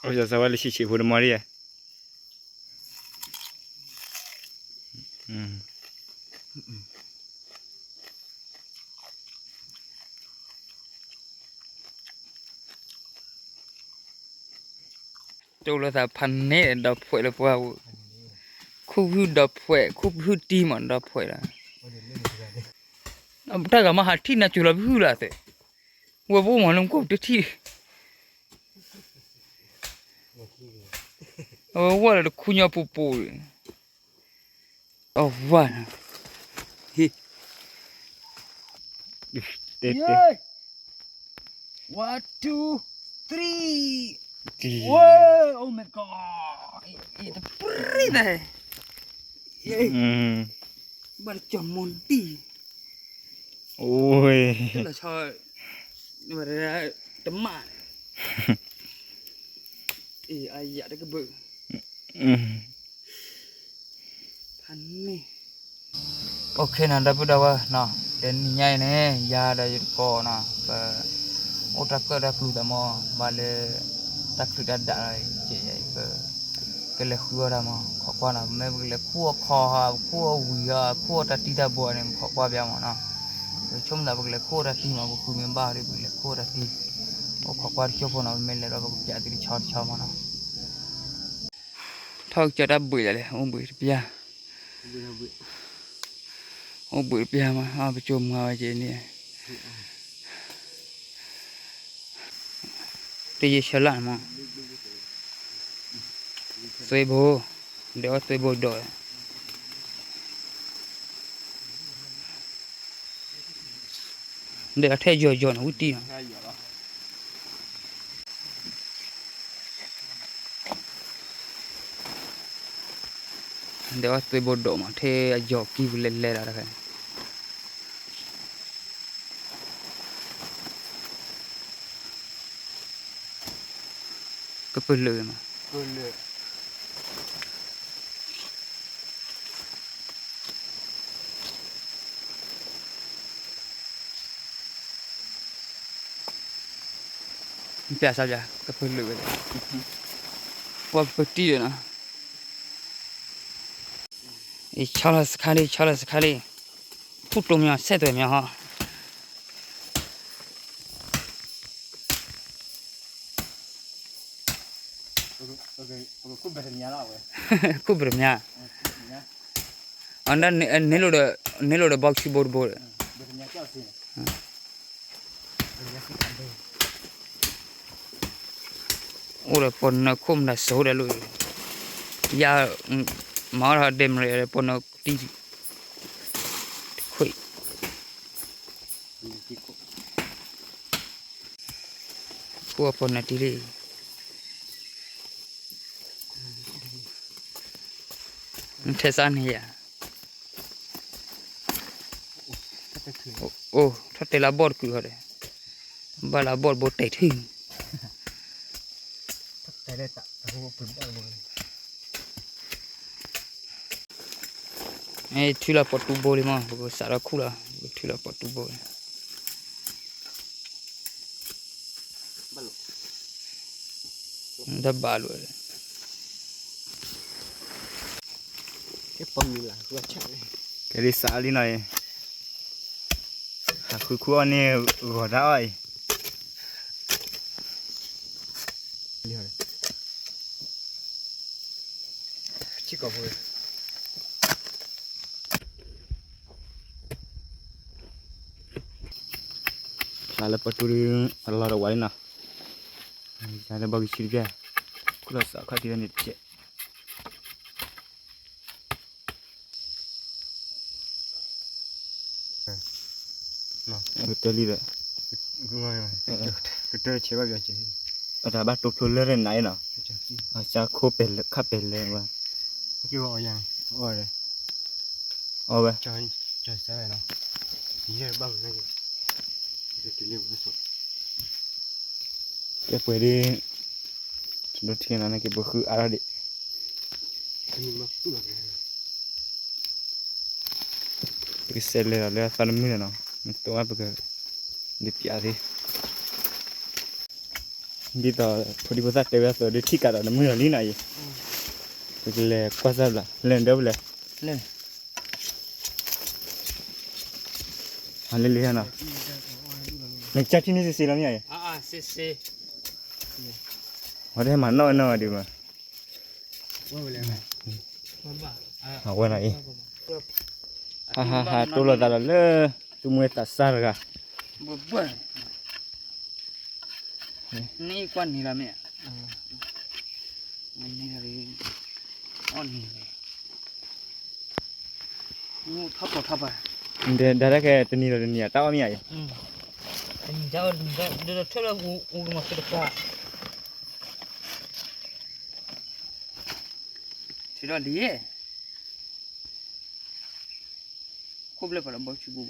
အစဝါလၢဆံးဆံးဖိတမီၤဒ်ယဲ တိၢ်လၢသးဖးန့ၣ်ဒီးဖှဲးလၢပှၢ်ပူၤ, ခူၣ်ဟုၣ်ဒီးဖှဲး ခူၣ်ဟုၣ်တံၢ်မးဒီးဖှဲးလီၤ. တၢ်ဂၤမၤဟးထံၣ်နၤစူၤလီၤပဟုၣ်လၢသ့, ဝဲပအိၣ်မးလၢမူခိၣ်တထံၣ်, အဝဲဝဲလၢတခူညါပူၤပူၤ, အဝဲ, ဟ့ၣ် One, two, three. Whoa, oh my God. တပြံၢ်သး, ဘၣ်တကီၤမူဒံၣ်, အိ, တလီၤဆီ, တမၣ်, အယၤတကဘုၣ် ဖးန့ၣ်, OK နီၤ ဒီပုၢ်ဒီဝဲၢ်နီၤ, တနံၤညါအံၤန့ၣ် ယၤဒီးယတကိးနီၤ ပ အိၣ်တၢ်ကၢၣ်တၢ်ကျူသးမး ဘၣ်လၢ တၢ်ချုးတၢ်ဒၣ်လီၤ, ကလဲၤဃုအီၣ်တၢ်မး ခိးကွၢ်နီၤ, မ့ၢ်ပကလဲၤခူၣ်အီၣ်ခီဟး ပခူၣ်အီၣ်ဝံၤဟး ပခူၣ်အီၣ်တၢ်တံၢ်တၢ်ဘိန့ၣ် ပခိးကွၢ်ပၠးမးနီၤ, ပဆိကမိၣ်သးပကလဲၤခူၣ်အီၣ်တၢ်တံၢ်မး ပဃုမ့ၢ်ဘၣ်ဒီး ပကလဲၤခူၣ်အီၣ်တၢ်တံၢ်, အိၣ်ခိးကွၢ်တဆိဖိနီၤ ပမ့ၢ်လဲၤဒီးပကပၠးသုတဆီတဆီမးနီၤ, ထီၣ်ကစၢ်တၢ်ဘှံးလၢလဲၣ် အိၣ်ဘှံးတပျၢ် အိၣ်ဘှံးတပျၢ်မး ပကၠိမၤဝဲက့ၤန့ၣ်, တယံာ်ဆၢလၢ်မး, သွ့ဘိ, ဒဲးအီၣ်သွ့ဘိဒိး, ဒဲးအီၣ်ထဲယီၤယီၤန့ၣ် ဝံၣ်တံၢ်နီၤ ဒဲးအီၣ်သွ့ဘိဒိးမး ထဲအယီၤကံၢ်ပူၤလဲၤလဲၤလီၤတခါန့ၣ်, ကပၢၢ်လၢာ်မး ပျၢ်စၢ်ပျၢ် ကပၢၢ်လၢာ်ဝဲ, ပှၤကပၢၢ်တံၢ်ဒီးနီၤ, အံၤဆီလီၤစခါလံ ဆီလီၤစခါလံ, ခူၣ်တိၤမညီ ဆဲးသွဲၣ်မညီဟီ ခူၣ်ပတမညီ, အန့ၣ်လိာ်ဒီး န့ၣ်လိာ်ဒီးဘီကဆူဘိတဘိဒီး အိၣ်ဒီးပီၢ်နၢခိၣ်မတၤစိၤဒဲးလိာ်, ယၤ မၤအီၣ်ထီၣ်ဒဲးမရၢဒီးပီၢ်နၢတံၢ်, တခွံ, ခိၣ်အပီၢ်နၢတံၢ်လံ, နထဲစးန့ၣ်ယၤ အိၣ် ထီၣ်တဲလၢဘီၣ်တကုာ်ဃီဒီး ဘၣ်လၢဘီၣ်တဘိတဲာ်ထံၣ်န့ၣ်, မ့ၢ်ထုးလီၤပီၣ်တူဘိလံမး ပကစးထီၣ်ခူၣ်လီၤ ပကထုးလီၤပီၣ်တူဘိလံ တဘၣ်လိာ် ကဲဒ်စးလံနီၤအံၤ, ဟးဃုခူၣ်အီၣ်န့ၣ်ဂီၤဒၣ်အီၤအံၤ, ဆံကီၢ်ဖိ ဖျါလၢပီၣ်တူဒုး အလီၢ်တဝါလံနီၤ, ဖျါလၢဘီကဆံတကဲ, ခူၣ်လီၤစးခီၣ်ထံးဝဲန့ၣ်တကဲ ကတၢၢ်လံဒီး ကတၢၢ်ဆဲးဘၣ်ပျီကဲး, အတၢ်ဘၣ်တိဖျိလၢရနၤအံၤနီၤ, အစၢခိပဲာ်လၢခၣ်ပဲာ်လၢဝဲ, အီဝဲ, ကဲပှဲၤဒ် ဒိထံနၤန့ၣ်က့ၤပဃုအါထီၣ်ဒံး, က ကစဲးလဲၤဒီးလၢအသီတမုၢ်လီၤနီၤ, မ့ၢ်တိၢ်ဘၣ်ပက ဒုးပျးသ့, ဒ်သိးဖိဒံဖိသၣ်တဲဝဲအသိး ဒုးထံၣ်ကးဒီးတမုၢ်လီၤလံနီၤအံၤ, ပကလဲၤကွၢ်စၢ်ဘျး လဲၤဒီးပလဲၤ, လၢလၢနီၤ, နကစၢ်ထံၣ်န့ၢ်စ့စ့လီၤမ့ၢ်အံၤ, ဝဲတဟဲမၤနီၣ်နီၣ်ဒံးဘၣ် အဝဲနီၤအံၤ, ဟးဟးဟး တိၢ်လိာ်သးဒီးလၢ သူမှဲသးစၢ်တဂၤ, န့ၣ်ကွၢ်န့ၣ်လီၤမ့ၢ်, အီၣ်န့ၣ်လီၤ, ထီၣ်ပီထီၣ်ပၤ, ဒါဒါကဲတနံၤလီၤတနံၤအတၢ်အီၣ်မ့ၢ်အံၤ, တနံၤဒီးထၢၣ်လၢအူကမၤသ့တပှၢ်, ထံဒီးလံ ခိၣ်ဘျဲၣ်ပှၤဒီးဘီဆူပူၤ,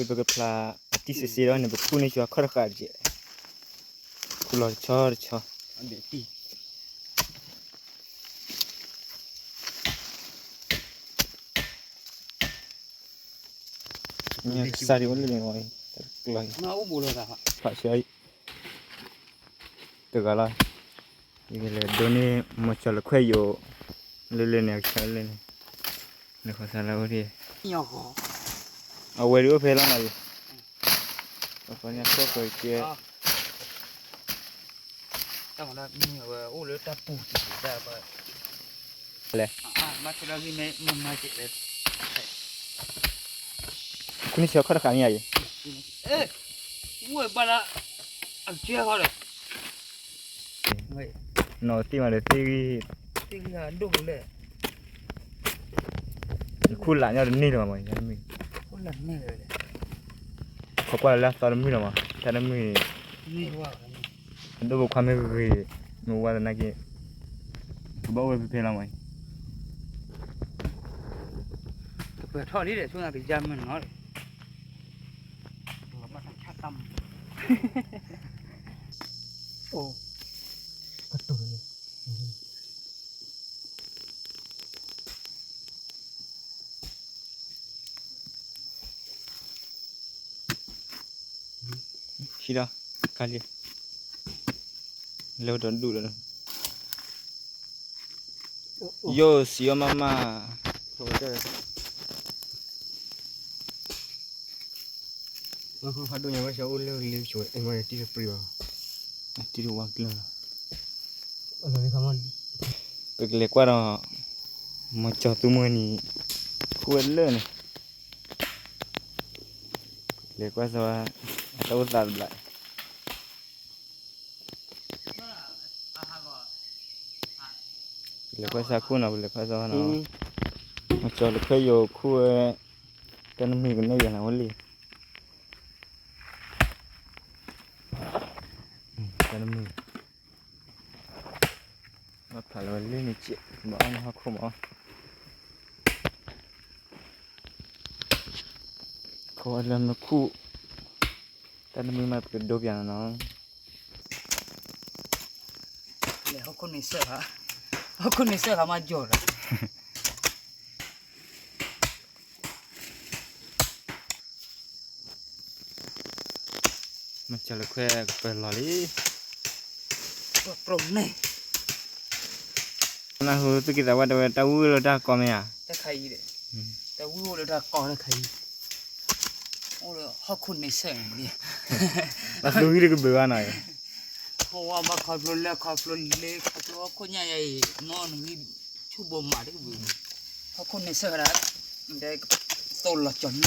ပကဖျါအတံၢ်စ့စ့ဒီးန့ၣ် ပခူၣ်န့ၢ်ဆူအခီၣ်တဃာ်ကဲး, ခူၣ်လီၤတဆီတဆီ မ့ၢ်ကစၢ်ဒံးအိၣ်လၢန့ၣ်, ဖးဆၢအံၤ တဂၤလီၤ, ယကလဲၤဒိးန့ၢ်မီၤကၠီၤလၢခွဲးယိာ်, လၢလၢန့ၣ် အကဆၢလၢန့ၣ်, လၢခီသးလၢအအိၣ်ဒံး, အဝဲဒုးအိၣ်ဖဲလီၤနီၤအံၤ, ပှၤညါခိၣ်ပကဲ တၢ်မၤလၢမ့ၢ်အဝဲအိၣ်လၢတၢ်ပူၤတံၢ်တၢ်ဘၣ်, လဲၣ်, ခူၣ်န့ၢ်ဆူအခီၣ်တဃာ်မ့ၢ်ယၤအံၤ, ဝဲဘၣ်လၢ အကဲဃီဒီး နီၢ်သ့ၣ်မးဒီးသ့ၣ်ဂံၢ်, သ့ၣ်ဂံၢ်ဒိၣ်ကလဲၣ်, နခူၣ်လၢ်ညီတန့ၢ်လၢၤမး, ခိးကွၢ်လၢအသီတမုၢ်လီၤမး, တၢ်တမုၢ်, အဒိၣ်ပိာ်ခွါမ့ၢ်ဂ့ၤ, မ့ၢ်ဝါသနာ်က့, ကဘၣ်အိၣ်ဝဲဖဲဖဲလီၤမး, ကပၢၤထီၣ်လံဒီး ဆိကမိၣ်ကယါမ့ၢ်နီၤ, ဟံးဒီး, ကါလံ, လဲၤဒီးဒူၣ်ဒီး, ယိၣ်စံးအီၣ်မးမး, ဖးဒိၣ်ညါဝဲဆၢအိၣ်လၢလံဆိ, အဲၣ်ဝဲတံၢ်တပြံဘၣ်, တံၢ်တဝါကျၢၢ်လီၤ, ပကလဲၤကွၢ်ဒီး, မီၤကၠီၤသူမုၢ်နံၤ, ခူၣ်ဝဲလၢန့ၣ် လဲၤကွၢ်စၢၤဝဲ, အတၢ်အိၣ်သးတဘျီ, ပလဲၤကွၢ်စၢၤခူၣ်နီၤ, ပလဲၤကွၢ်စၢၤနီၤ, မီၤကၠီၤလၢခွဲးယိာ်ခူၣ်ဝဲ, တၢ်နမုၢ်ကနဲၣ်ယၤနၤဝဲလံ, တၢ်နမုၢ် ဘၣ်ဖျါလီၤဝဲလၢန့ၣ်ကဲး, ဘၣ်အီၣ်န့ၣ်ဟီၣ်ခိၣ်မး, ခိၣ်ဝဲလၢမ့ၢ်ခူၣ်, တၢ်တမုာ်မးပကဒိပၠးနီၤနီၤ, လဲၤဟီၣ်ခိၣ်န့ၣ်စၢၢ်ခါ, ဟီၣ်ခိၣ်န့ၣ်စၢၢ်ခါမးကၠီၤလီၤ မ့ၢ်ကၠီၤလၢခွဲးကပၢၤလီၤလံ, ပၢၤန့ၣ်, နၢ်ဟူသူၣ်က့သးဝါတဲဝဲ တၢ်ဝံၣ်အိၣ်လၢတၢ်ကီမ့ၢ်ဧါ, တၢ်ခါအံၤ, တၢ်ဝံၣ်အိၣ်လၢတၢ်ကီတၢ်ခါအံၤ, အိၣ်လၢဟီၣ်ခိၣ်န့ဆၢၣ်န့ၣ်, ဘၣ်သူဂံၢ်တကဘုးဘၣ်နီၤ, ဟီၣ်ဝါဘၣ်ခီဖျိလၢခီဖျိလၢခီဖျိဟီၣ်ခိၣ်ညါယၤအံၤ နီၢ်နဂံၢ်ဆူၣ်ဘိမးတကဘုး ဟီၣ်ခိၣ်န့ဆၢၣ်ဒၣ်, သိလီၤကၠီၤန့ၣ်,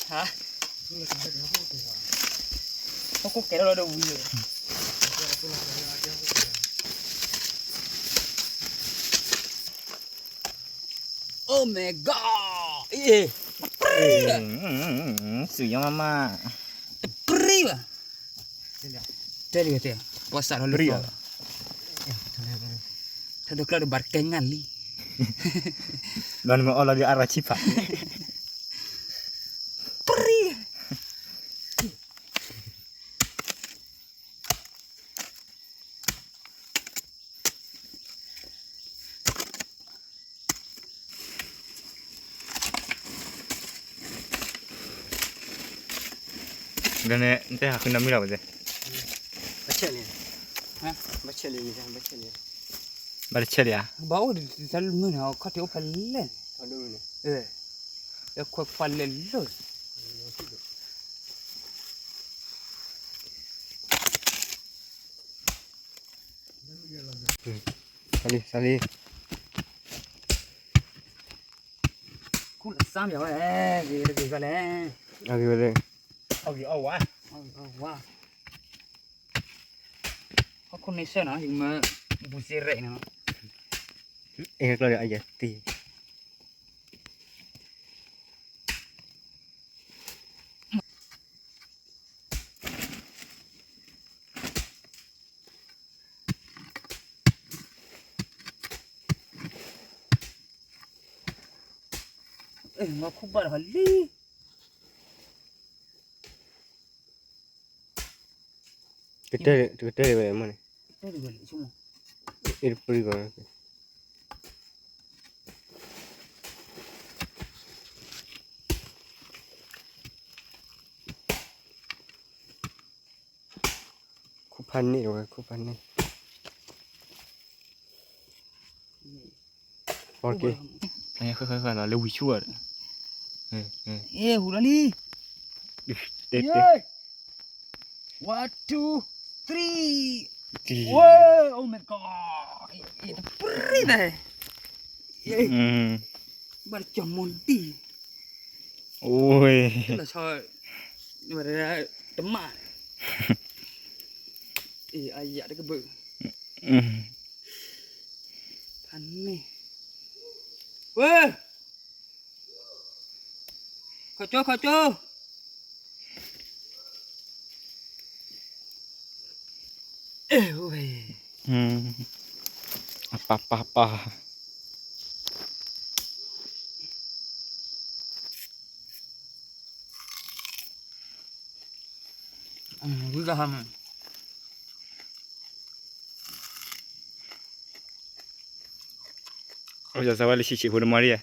ဟါ, ဟီၣ်ခိၣ်ကဲထီၣ်လီၤဒီးဝံၤလီၤ, Oh my God, အ့, စူၤယီၤမးမး, တပြံဘၣ်, တဲလံတဲ, ပှၤစးထီၣ်လၢကျီၢ်, ထီၣ်လၢကျီၢ်ဒီးဘၣ်တကဲငါလံ, ဘျီနမ့ၢ်အီၣ်လီၤဒီးအါရၤဆံၣ်ဖး ပြံ ဒီးန့ၣ် နတဲဟးဃုနီတမံၤလီၤဝဲသ့ၣ်, ဘၣ်ဆဲးလံ, ဘၣ်ဆဲးလံ, ဘၣ်တဆဲးလံဧါ, ဘၣ်အိၣ်ဒီးတၢ်လၢမုၢ်န့ၣ် ခီၣ်ထံးအိၣ်ဖဲလဲၣ်န့ၣ်, ခွဲခွါလဲၣ်လီၤ စးလံ စးလံ, ခူၣ်လၢစါမ့ၢ်ဝဲ, ဂ့ၤဂ့ၤဂ့ၤလဲၣ်, အဂ့ၤဝဲလဲၣ်, အဂ့ၤအဝါ, အဂ့ၤအဝါ, ဟီၣ်ခိၣ်န့ဆၢၣ်နီၤ ယကမၢဘူစ့ရဲၣ်န့ၣ်, အဲၣ်ကျီၢ်ဒီးအယတံၢ် အဲ ငါခူၣ်ဘၣ်တဟီလံ, ကတၢၢ်ဝဲမ့ၢ်န့ၣ်, အ့ၣ်တပရံၣ်ကီး ခူၣ်ဖးန့ၢ်ဝဲ ခူၣ်ဖးန့ၢ်, ဃဲဃဲဃဲလီၤ လၢဝံၤဆူၣ်ဒီး, ဟူးလီၤလံ, တဲတဲ, one two three, ဝဲ oh my god, တပရံၣ်ဘၣ်, ဘၣ်တကၠီၤမူဒံၣ်, အိၣ်, လီၤဆီ, တမၣ်, အံၤအယၤတကဘုး, ဖးန့ၢ်, ဝဲ, ခီကၠိခီကၠိ, အဲ ဝဲ, အပၢ်ပၢ်ပၢ် ဝံၤကဟါမး, အဝဲစၢ်ဝဲလၢဆံးဆံးဖိတမီၤဒံး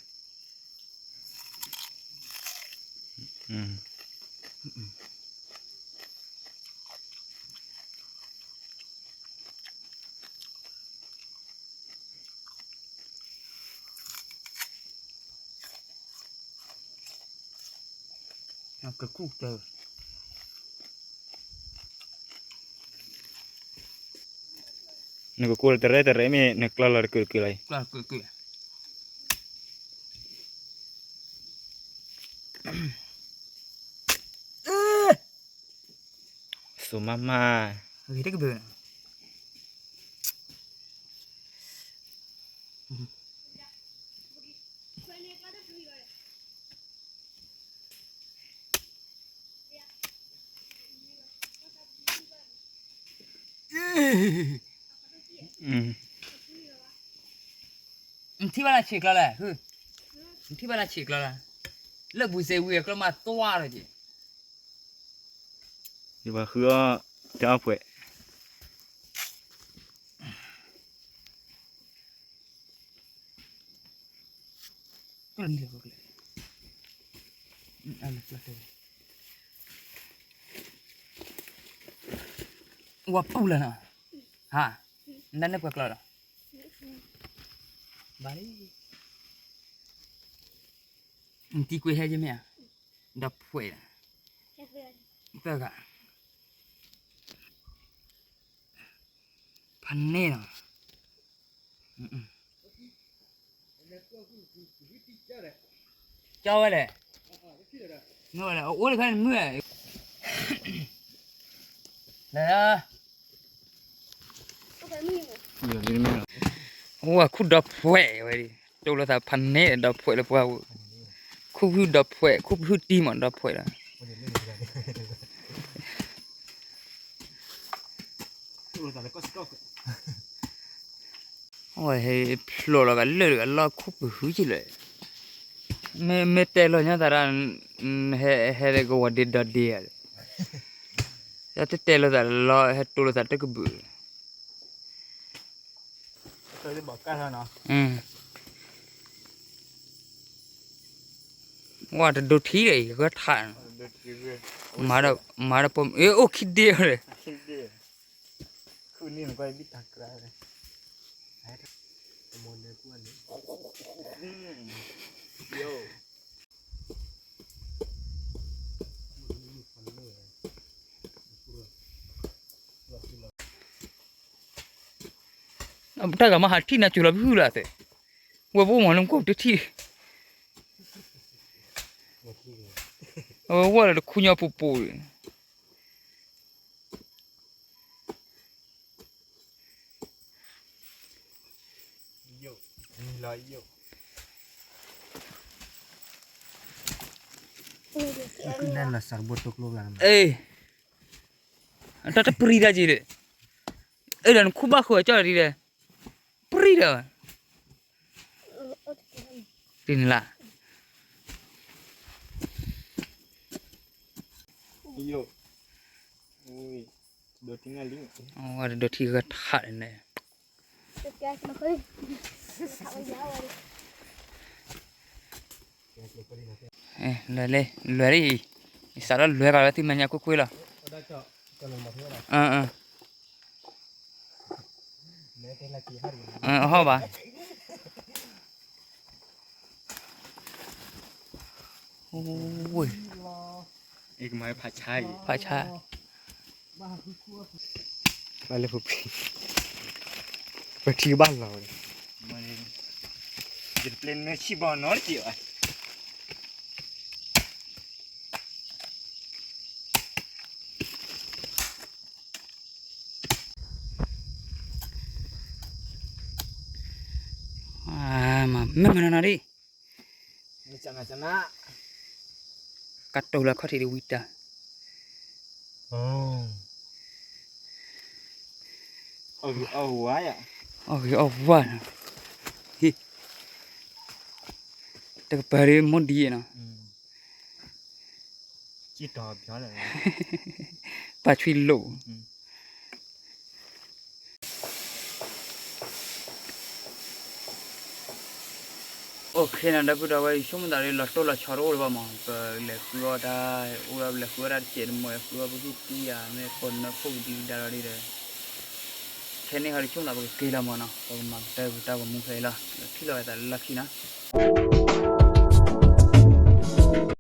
ဧါ, ကကူၣ်တၢ် နကကူၣ်လၢတရဲတရဲမ့ၢ် နကျီလီၤတကုာ်တကုာ်လီၤ, ကျီလီၤတကုာ်တကုာ်, စိၤမးမး, ဂ့ၤတကဘုးန့ၣ် နထံၣ်ဘၣ်လၢဆံးကျီလဲၣ်, နထံၣ်ဘၣ်လၢဆံးကျီလဲၣ်, လၢဘူးစ့ဝံၤအကျီမးတွၢ်လီၤက့ၤ, ယပှၤဃုအီၣ်တၢ်အီၣ်ဖှဲး ဝဲပူၤလၢၤနီၤ, ဟါ, နန့ၢ်ပှဲၤကျီဒီး, ဘၣ်လံ, နတံၤကွံာ်ဟဲယမ့ၢ်ဧါ, ဒီးဖှဲး, သၢဂၤ, ဖးန့ၢ်နီၤ ကၠီဝဲလဲၣ်, မ့ၢ်ဝဲလဲၣ် အအိၣ်တခါန့ၣ်မုၢ်, လဲၤ, အိၣ်ဝဲခူၣ်ဒီဖှဲးဝဲဒၣ်, တိၢ်လိာ်သးဖးန့ၢ်ဒီဖှဲးလၢပှၢ်ပူၤ, ခူၣ်ဟုၣ်ဒီဖှဲး ခူၣ်ဟုၣ်တံၢ်မးဒီဖှဲးလီၤ. ဝဲဟဲဖျိးလီၤကလၢာ်တဂၤလီၢ်ခိၣ်ပဟုကလၢာ်, မ့ၢ်တဲလီၤညါသးဒၣ်, ဟဲဟဲကဝီၤဒ့ဒီဒ့ဧါ, တၢ်တတဲလီၤသးလီၤ ဟဲတိလိာ်သးတကဘုး, ဝဲတဒိထံဒီးအံၤ ဂၢၢ်ထး, မၤဒီးပိာ်မုၣ် အိၣ်ခံဒ့ဒီး တၢ်ဂၤမ့ၢ်ဟးထံၣ်နၤစူၤလီၤပဟုလၢသ့, ဝဲပအိၣ်မၤလၢမူခိၣ်တထံၣ်, အဝဲဝဲလၢတခူညါပူၤပူၤ, တၢ်တပရံတၢ်က့ၤဒီး, အဲၣ်ဒိးနခူၣ်ဘၣ်ဃုာ်ကၠီၣ်ဒ်လဲၣ်, ပရံဒီး, တနလၢ, ဒိးထံဂၢၢ်ထးန့ၣ်, လဲၤလံ လဲၤလံ, ယစးထီၣ်လဲၤကလီၤလၢသုမဲာ်ညါကွ့ၢ်ကွ့ၢ်လီၤ, အဟီၣ်ဘၣ်, ဝ့ၢ်, ဖးဆါ, ဘၣ်လၢပှၤ, ပှၤထံကဘၣ်လီၤဝဲ, ယပျဲနၢဆံၣ်ဘီနီတက့ၢ်ဘၣ်. မ့ၢ်မနၤနၤဒ်, ကတိၤလၢခီၣ်ထံးဒ်ဝံတၢ်, အီၣ်ဂ့ၤအီၣ်ဝါ, တကပၤဒ်မိၢ်ဒ်နီၤ, ပာ်ဆွံလိာ် OK နီၤ ဒီပုၢ်ဒီဝဲၢ် ယဆိကမိၣ်သးလၢလီၤတိၢ်လီၤဆီတအိၣ်လၢၤဘၣ်မး ပလဲၤဃုအီၣ်တၢ်, အိၣ်ဒီးပလဲၤဃုအီၣ်တၢ်တစဲးတမှဲၤ ဃုအီၣ်ပဟုတံၢ်ယၤ မ့ၢ်ကိးနၢခိၣ်ကဒံကဒါဒီးဒီး, ခဲန့ၣ်ဟီဒ်ဆိကမိၣ်သးပကက့ၤလီၤမးနီၤ ပကမၤကတၢၢ်ပတၢ်ဂီၤမူဖဲအံၤလီၤ ဒီးထံၣ်လိာ်သးလၢလီၢ်ခံနီၤ.